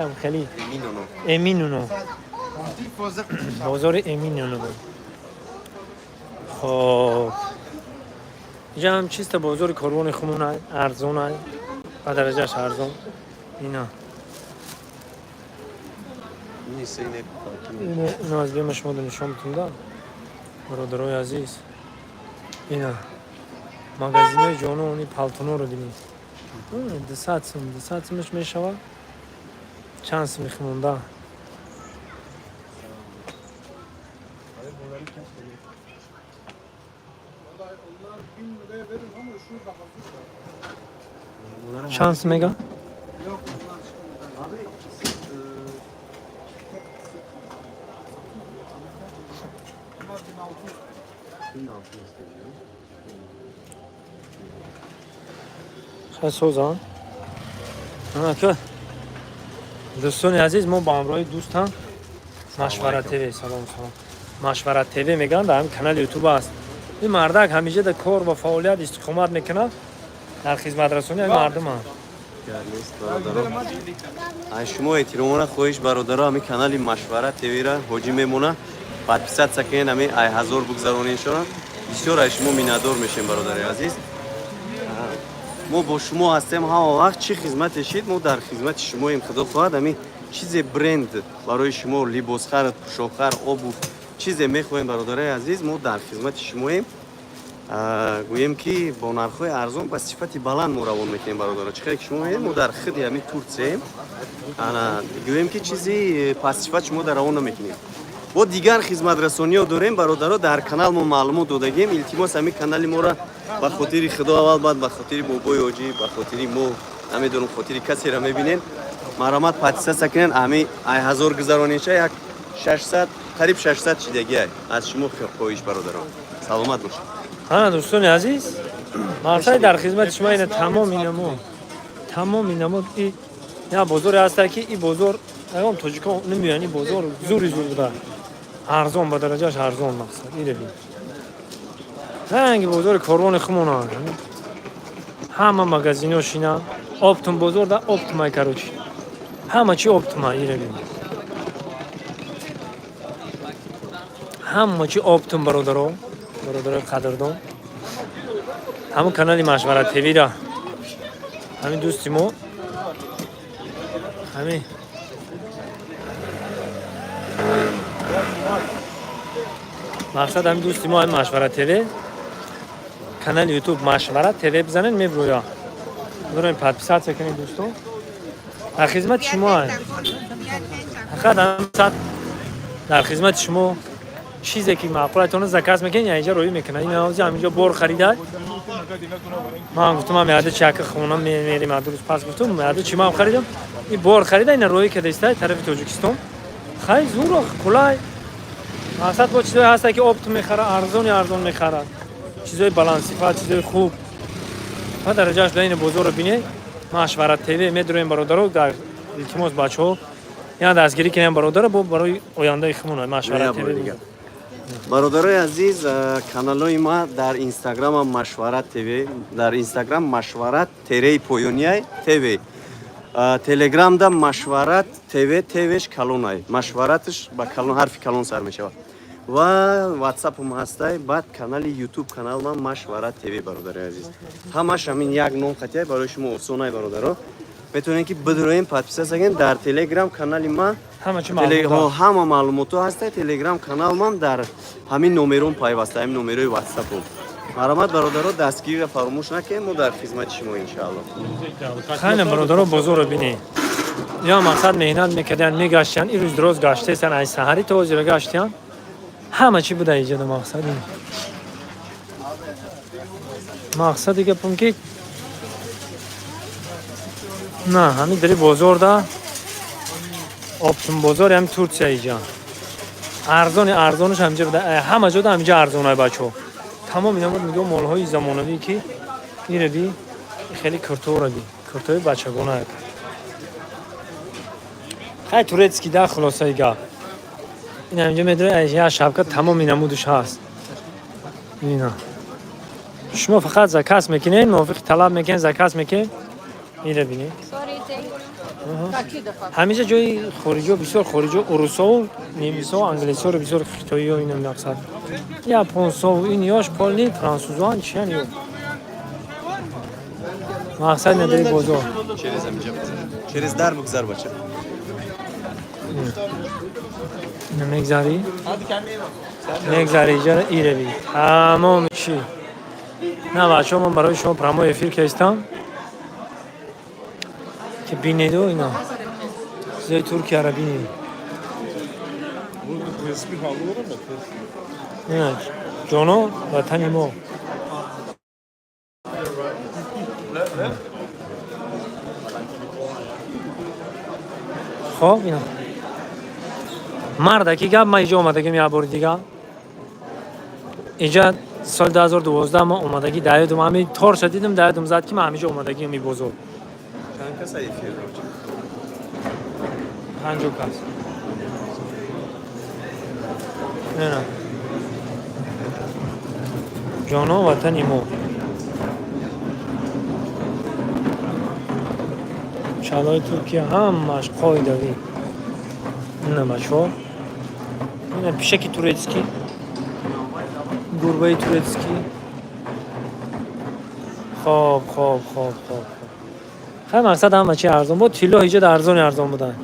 Хеле Эминуну, бозори Эминуну буд. Хоб, инҷа ҳам чиста, бозори Корвони хумон, арзон, ба дараҷааш арзон. Ина, ино аз бема шумо нишон битунда, бародарои азиз. Ина магазинои ҷонони палтуноро бинед. 200 сум, 200 сумаш мешавад. Чанд суми хумонда? Чанд сум мега? Хеле соза. Ака, дӯстони азиз, мо ба ҳамроҳи дӯстам Машварат ТВ. Салом, салом. Машварат ТВ мегӯянд, дар ҳамин канали Ютуб аст. Ин мардак ҳамеша дар кор ва фаъолият истиқомат мекунад, дар хизматрасонии ҳамин мардуманд. Аз шумо эҳтиромона хоҳиш, бародаро, ҳамин канали Машварат ТВра ҳоҷӣ мемона, подписаться кунед, ҳамин ай 1000 бугзаронед шона. Бисёр аз шумо миннатдор мешем, бародари азиз. Мо бо шумо ҳастем ҳама вақт. Чӣ хизмате шид, мо дар хизмати шумоем. Худо хоҳад, ҳамин чизе бренд барои шумо, либосхар, пӯшокхар, обув, чизе мехоҳем, бародарои азиз, мо дар хизмати шумоем. Гӯем ки бо нархҳои арзон, ба сифати баланд мо равон мекунем, бародаро. Чӣ хеле ки шумо мебинед, мо дар худи ҳамин Турсияем. Ана, гӯем ки чизи пастсифат шумо дар равон намекунем. Бо дигар хизматрасониҳо дорем, бародаро, дар канал мо маълумот додагем. Илтимос, ҳамин канали моро ба хотири Худо аввал, баъд ба хотири бобои ҳоҷӣ, ба хотири мо, намедонам, хотири касеро мебинем, марҳамат, подписаться кунед. Ҳамин ай 1000 гузаронеша, як 600, қариб 600 чидагиай. Аз шумо хоҳиш, бародарон, саломат бошед. Ҳана, дӯстони азиз, мақсади дар хизмати шумо ина тамом инамо, тамом инамо. И я бозоре ҳаста, ки и бозор ягон тоҷикон намеоянд. И бозор зури зур буда, арзон, ба дараҷааш арзон. Мақсад ире бин, ранги бозори Корвони хумона, ҳама магазино шина, оптом бозор да оптомай, короче, ҳама чи оптома. Ире бин, ҳама чи оптом. Бародаро, бародарои қадрдон, ҳамун канали Машварат ТВра ҳамин дӯсти мо, ҳамин мақсад, ҳамин дӯсти мо, ҳамин Машварат ТВ, канали Ютуб Машварат ТВ бизанед, меброя. Дорем, подписаться кунед, дӯсто, дар хизмати шумо. Фақат ҳамин дар хизмати шумо. Чизе ки маъқулатона заказ мекунед, инҷа роӣ мекунад. Ин ҳозир ҳаминҷо бор харида. Ман гуфтам, ам яда чака хона мерим, 2 рӯз пас гуфтам, яда чи ман харидам. Ин бор харида, ина роӣ карда иста тарафи Тоҷикистон. Хай, зуро, қулай. Мақсад, бо чизое ҳаста, ки оптом мехара, арзони арзон мехарад, чизои баландсифат, чизои хуб ва дараҷааш. Дар ин бозорро бинед, Машварат ТВ медуроем, бародаро. Дар илтимос, бачаҳо, яна дастгирӣ кунем, бародаро, бо барои ояндаи хумона. Машварат ТВ. Бародарои азиз, каналҳои ма дар Инстаграмам Машварат ТВ, дар Инстаграм Машварат тереи поёнияй ТВ, Телеграмда Машварат ТВ, ТВш калонай, Машваратш ба калон, ҳарфи калон сар мешавад, ва Ватсапам ҳастай. Баъд канали Ютуб каналмам Машварат ТВ. Бародарои азиз, ҳамаш ҳамин як ном хатияй, барои шумо осонай, бародаро. Метавонед ки бидроем, подписаться кунед. Дар Телеграм канали ма ҳама маълумотҳо ҳаста. Телеграм каналмам дар ҳамин номерон пайваста, ҳамин номерои Ватсапом. Марҳамат, бародаро, дастгириро фаромӯш накунед, мо дар хизмати шумо, иншаалло. Хайна, бародаро, бозорро бинед. Ё мақсад меҳнат мекардиян, мегаштиян, ин рӯз дроз гаштаистан, ай саҳарӣ то ҳозира гаштиян. Ҳама чӣ буда иҷода. Мақсад ин, мақсади гапам ки на ҳамин дари бозорда, оптом бозори ҳами Турсия, иҷа арзони арзонаш ҳаминҷа буда. Ҳама ҷода ҳаминҷа арзонай, бачаҳо. Тамом ина буд, мегӯ, молҳои замонавӣ, ки ира би, хеле курторо би, куртои бачагона, хай, турецкий да. Хулосаи гап, ин ҳаминҷа медора, як шапка, тамоми намудаш ҳаст. Ина шумо фақат заказ мекунед, мувофиқи талаб мекунед, заказ мекунед. Ира бинед. Sorry, thank you. Ҳамеша ҷои хориҷиҳо бисёр, хориҷиҳо, урусову немисо, англисоро бисёр, хитоиё, ина мақсад японсову ин ёш полни франсузоан чиян ё мақсад надари бозор. Через ҳаминҷа бигзар. Через дар бигзар, бача. Ина мегзарӣ, мегзари иҷара иреви тамоми чӣ. На, бачаҳо, ман барои шумо прямой эфир кестам, ки бинеду ина чизои Туркияро бинед. Burada tespih alınır ama tespih. Ина ҷоно, ватани мо. Хоб, ина мардаки гап, ман иҷо омадагим як бори дига. Иҷа соли 2012 ма омадагӣ, даёдум ҳами торша дидим, даёдум зад, ки ман ҳамиҷо омадагим, и бозор. Чанд каса эфир дорча? 50 кас. Ина ҷоно, ватани мо, шаҳлои Туркия ҳамаш қоидавӣ. Ина бачаҳо, ина пишаки турецкий, гурбаи турецкий. Хоб, хоб, хоб, хоб, хоб. Хай, мақсад ҳама чи арзон буд, тилло ҳиҷа арзони арзон буданд.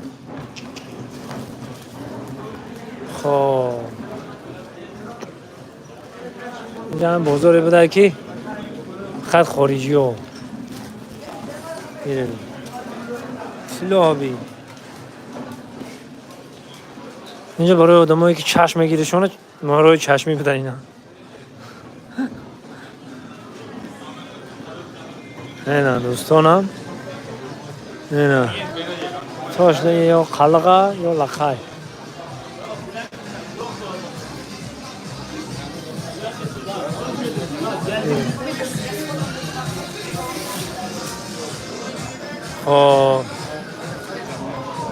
Хоб, инҷа ҳам бозоре буда, ки хат хориҷиҳо. Тилло би инҷа барои одамое, ки чашм мегиришона, морои чашмӣ буда ина. Ина, дӯстонам, ина тошна ё қалға ё лақай. Хоб,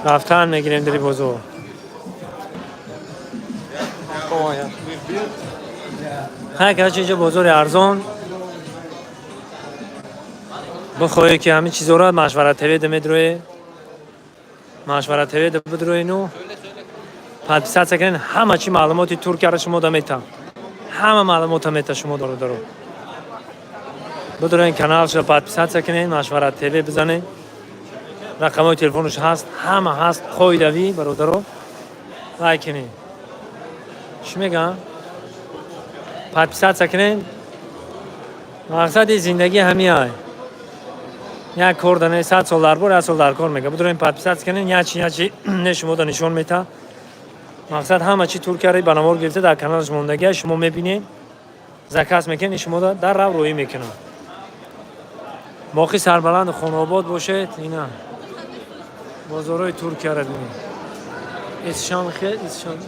рафтан мегирем дари бозор. Ҳар кас инҷо бозори арзон бихоҳе, ки ҳамин чизоро Машварат ТВ да медроe, Машварат ТВ да бидроену подписаться кунед. Ҳама чи маълумоти Туркияро шумо да метам, ҳама маълумота мета шумо дородаро. Бидроен, каналшо подписаться кунед, Машварат ТВ бизанед, рақамҳои телефонаш ҳаст, ҳама ҳаст, қоидавӣ. Бародаро, лайк кунед. Чӣ мегӯям? Подписаться кунед. Мақсади зиндагӣ ҳамиай, як кор дане, 100 сол дар бор, як сол дар кор мега. Бидроем, подписаться кунед. Ячи ячи не шумо да нишон мета. Мақсад ҳама чи Туркияро ба навор гирифта, дар каналаш мондагия, шумо мебинед, заказ мекунед, шумо дар рав рӯӣ мекунад. Боқӣ сарбаланду хонаобод бошед. Ина бозорҳои Туркияро бинед. Исшон хел, исшон.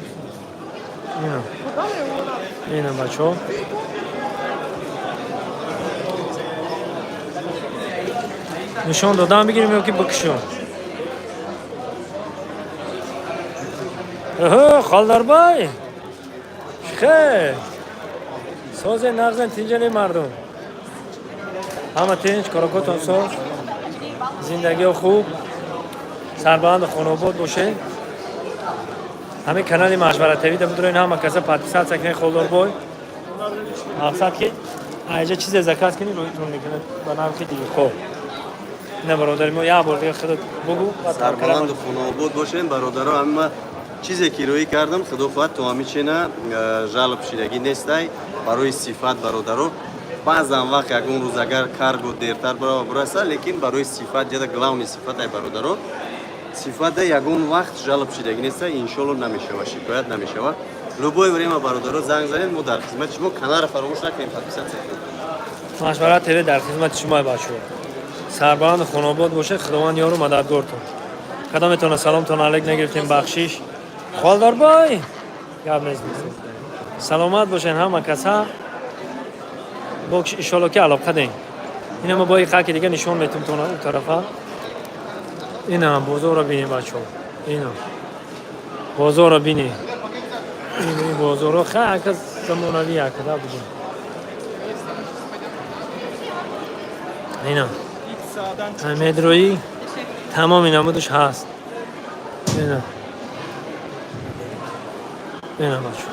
Ина, ина, бачаҳо. Нишон додам бигирем ё ки бикушем? Холдарбай, хе, созе, нағзен, тинҷани мардум, ҳама тинч, корокотон соз, зиндагиҳо хуб, сарбаланду хонаобод бошед. Ҳамин канали Машварат ТВ да бидроин, ҳама каса подписаться кунед. Холдорбой, мақсад ки айҷа чизе заказ кунӣ, роитон мекунад ба нархи дилхоҳ. Ина бародари мо, як бор дига худат бугӯ. Сарбаланду хонаобод бошем, бародаро. Ҳама чизе ки рӯӣ кардам, худо хоҳад, то ҳамин чена жалоб шидагӣ нестай барои сифат, бародаро. Баъзан вақт ягон рӯз агар карго дертар бираса, лекин барои сифат ҷада главный сифатай, бародаро. Сифата ягон вақт жалоб шидагӣ неста, иншолло намешава, шикоят намешава. Любое время, бародаро, занг занед, мо дар хизмати шумо. Каналро фаромӯш накунем, подписаться кунед. Машварат ТВ дар хизмати шумо, бачаҳо. Сарбаланду хонаобод бошед, Худованд ёру мададгортон. Кадометона саломтон алек нагирифтем, бахшиш. Холдорбой, гап нест, саломат бошен ҳама каса. Бо иншолло ки алоқа дем. Ина мо бо қаки дига нишон метум тона у тарафа. Ина бозорро бинем, бачаҳо, ина бозорро бинем. Ин бозорро ха замонавӣ якада будем. Ина медрои Тамоми намудаш ҳаст. Ина. Ина, бачо.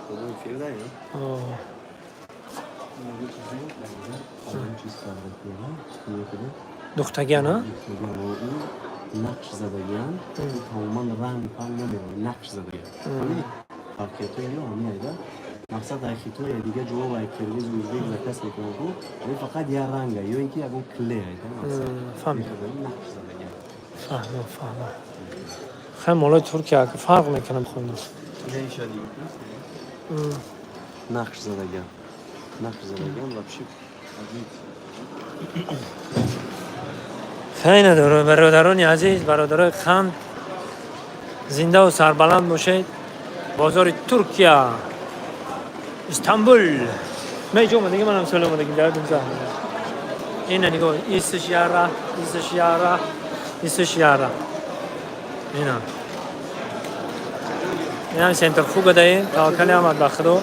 Кадом эфир даем? О, духтагиана? Нақш задагиан, тамоман ранг панг намерад, нақш задагиан. Ҳамин фарқиятҳои ё ҳамин айда. Мақсад, ай Хитой, ай дигар ҷо, ай киргиз, узбек заказ мекунанд ку, ҳамин фақат як ранга ё ин ки ягон клей айда, мақсад. Фаҳмидам. Нақш задагиан. Фаҳмам, фаҳмам. Хай, молои Туркия фарқ мекунам хонда. Нақш задагиан, нақш задагиан вообще. Хеле надорам, бародарони азиз, бародарои қанд, зиндаву сарбаланд бошед. Бозори Туркия, Истанбул. Меҷо омадагӣ, манам сол омадагӣ дар дунза. Ина нигоҳ, исш яра, исш яра, исш яра. Ина. Инам Центрфуга даем, таваккали ҳамад ба Худо.